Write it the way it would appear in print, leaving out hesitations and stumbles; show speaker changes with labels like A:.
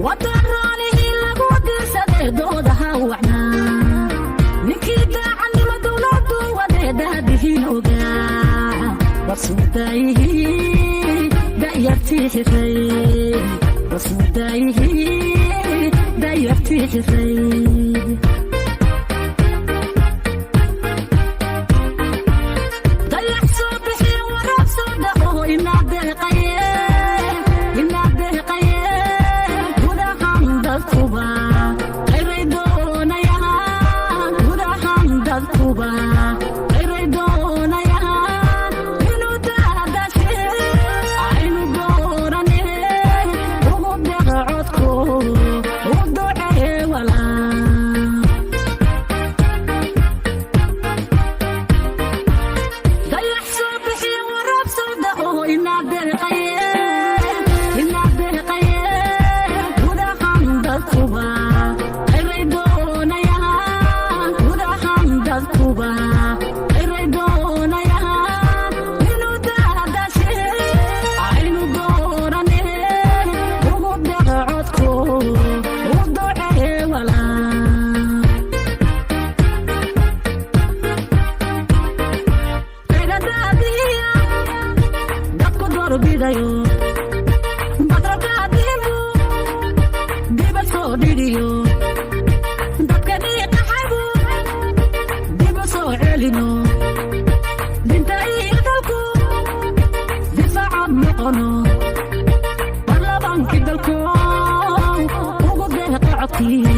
A: Wadan raanihii lagu dirsadee doodaha wacnaa, ninkii daacannimo dowladu wadeedaadihiin ogaa, warsuudaayihii da'yartii xiray, warsuudaayihii da'yartii xiray. Dayax soo bixiyo, waraab soo dhaco, inaa deeqaye, inaa deeqaye. Gudahan dadkuba qayray doonayaan, gudahan dadkuba qayray doonayaan inuu daadashe aynu doorane, ugu deeqa codko, u ducee walaa. Dayax soo bixiyo, waraab soo dhaco, inaa deeqaye, inaa deeqaye. Gudahan dadkuba qayray doonayaan, gudahan dadkuba qayray doonayaan inuu daadashe aynu doorane, ugu deeqa codko, u ducee walaa. Qayradaadiya dadku doorbidayo, badralkaadimu dibad soo dhigiyo, dadka dhiiqaxaybu dibu soo celino, dinta iyo dalku difaaca noqono, barlabaankii dalko ugu deeqa codkii.